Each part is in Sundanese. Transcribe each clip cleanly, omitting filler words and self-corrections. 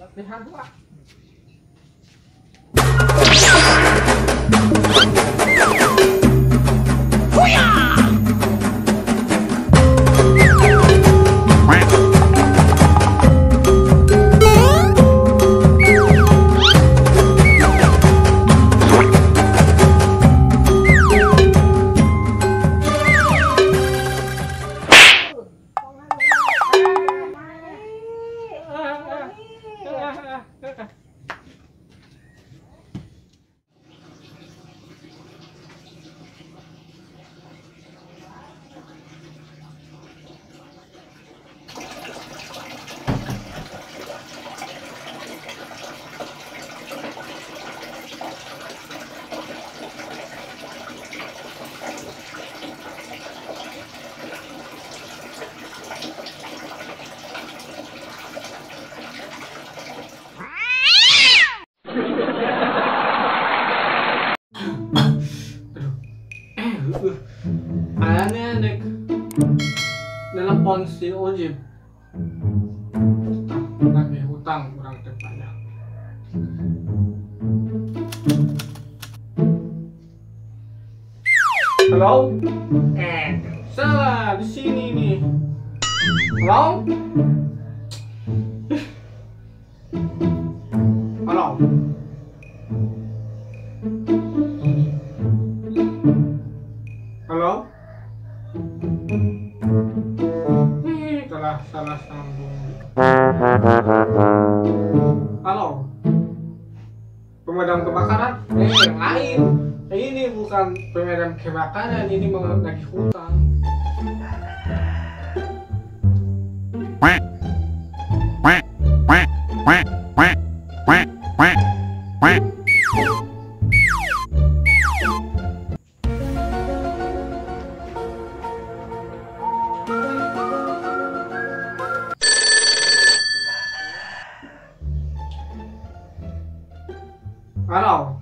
Latihan dua. Aneh nelpon si Ojib lagi hutang kurang tepatnya. Halo? Salah di sini nih. Halo? Halo? Halo? Telah salah sambung. Halo? Pemadam kebakaran? Yang lain. Ini bukan pemadam kebakaran, ini mau lagi hutang. Halo,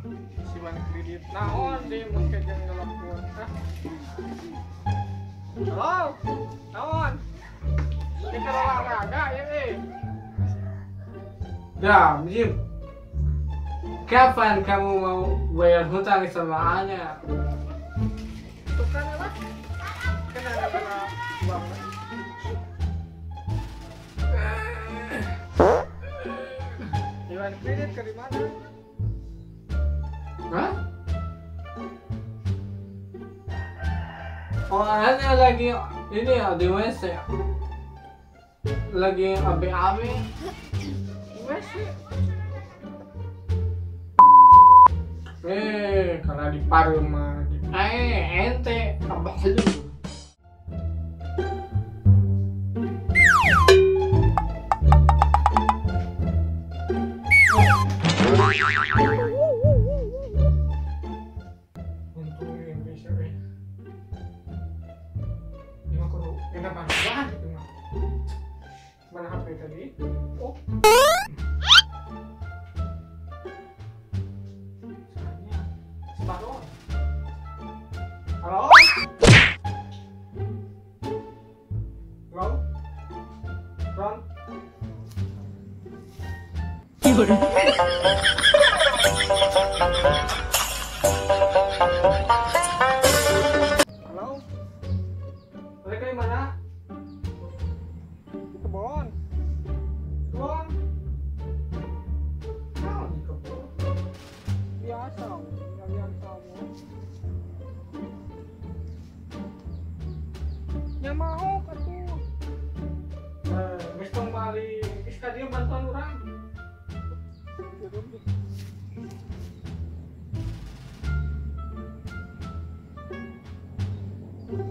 siwan kredit naon deh make jang nelpon. Halo, naon? Ini kalau olahraga ya eh. Ya, Jim. Kapan kamu mau bayar hutang sama Anya? Itu kan apa? Kenapa kena uang? Iwan kredit ke di mana? Hah? Oh, Anya lagi ini ya di WC. Lagi AB-AB WC. Karena di Parma. Ente abah lu. Mana HP tadi? Oh. Separuh. Halo? Halo? Ron? Halo? Mereka di mana? Di kebun. Kebun. Nah, di kebun. Biasa, kalian tahu. Ya mau atuh. Geus tong balik, geus ka dieu bantuan urang.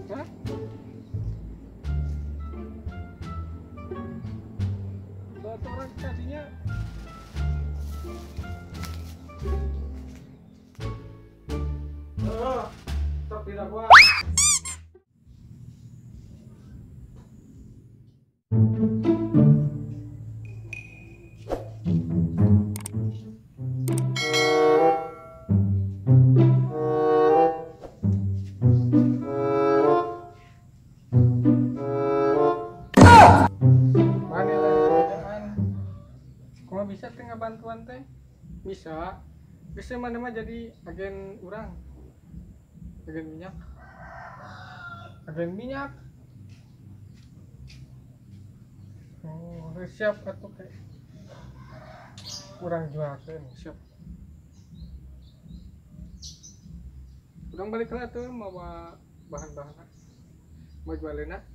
Hah? Bantu orang tadinya. Oh, stop tidak kuat. Bisa teh ngabantuan teh? Bisa. Bisa mana mah jadi agen urang. Agen minyak. Agen minyak. Oh, siap atuh teh. Urang jualkeun, siap. Urang balik lah tuh mawa bahan-bahan. Mau jualin ah.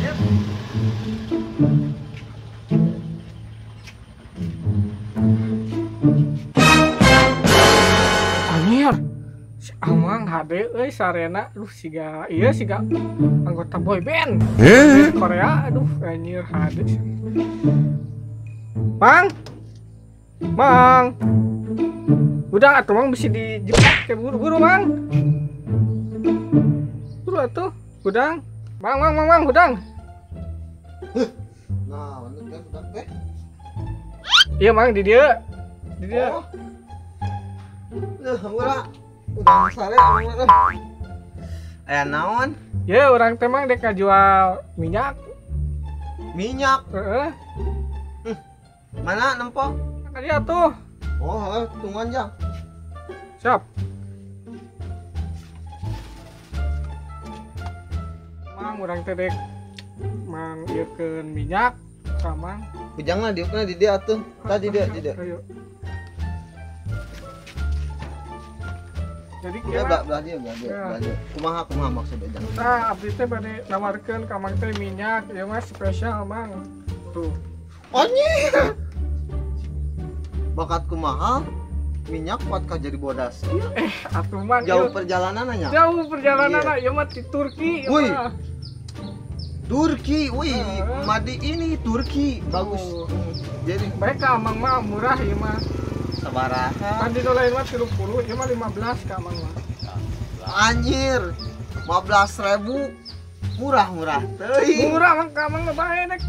Yep. Anjir. Si Amang hade euy sarena aduh siga ieu siga anggota boy band. Korea aduh anjir hade. Mang. Mang. Udah atuh Mang bisa dijebak kayak buru-buru Mang. Buru atuh, gudang. Mang mang mang mang gudang. Nah, mana teh gudang teh? Iya Mang di dieu. Di dieu. Oh. Duh, murah. Udang sare murah. Aya naon? Ya urang teh Mang dek ngajual minyak. Minyak? Heeh. Mana nempo? Ka dieu atuh. Oh, heeh, tungguan jang. Siap. Mang urang teh dek manggilkeun minyak ka Mang. Ujangna diukna di dieu atuh. Tadi dia di dieu. Ayo. Jadi kira belah dia, belah dia, ya. Belah dia. Kumaha kumaha maksud ujang? Tah, abdi teh bade nawarkeun ka Mang teh minyak ieu mah spesial Mang. Tuh. Anjir. Bakat kumaha? Minyak kuat ka jadi bodas. Atuh Mang. Jauh perjalanannya. Jauh perjalanan ieu mah di Turki ieu mah. Turki, wih, madi ini Turki bagus. Oh. Jadi baik ka Mang mah murah ieu mah. Sabaraha? Tadi nu lain mah 30, ieu mah 15 ka Mang mah. Anjir, 15.000 murah-murah teuing. Murah Mang ka Mang mah bae dek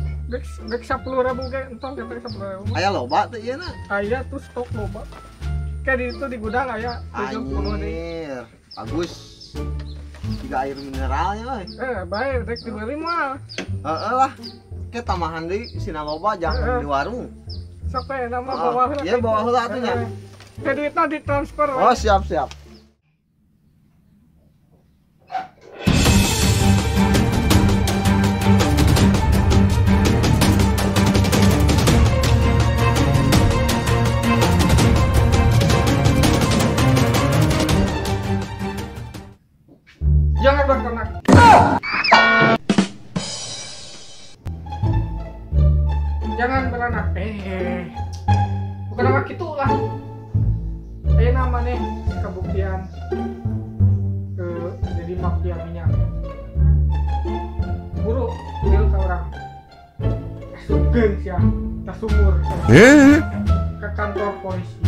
dek 10.000 ge entong ge 10.000. Aya loba teh ieu na. Aya tuh stok loba. Kayak di itu di gudang aya 70 deui. Anjir, bagus. Tiga air mineralnya euy. Bae rek dibeli mah. Heeh lah. Ke tambahan deui sina loba jangan di warung. Sok we nama bawa heula. Iya bawa heula atuh nya. Ke duitna ditransfer. Oh, siap siap. Jangan berternak. Jangan beranak. Bukan nama gitu lah. Nama nih kebuktian ke jadi mafia minyak. Buru ngilu ke orang. Sugeng sia, tas sumur. Ke kantor polisi.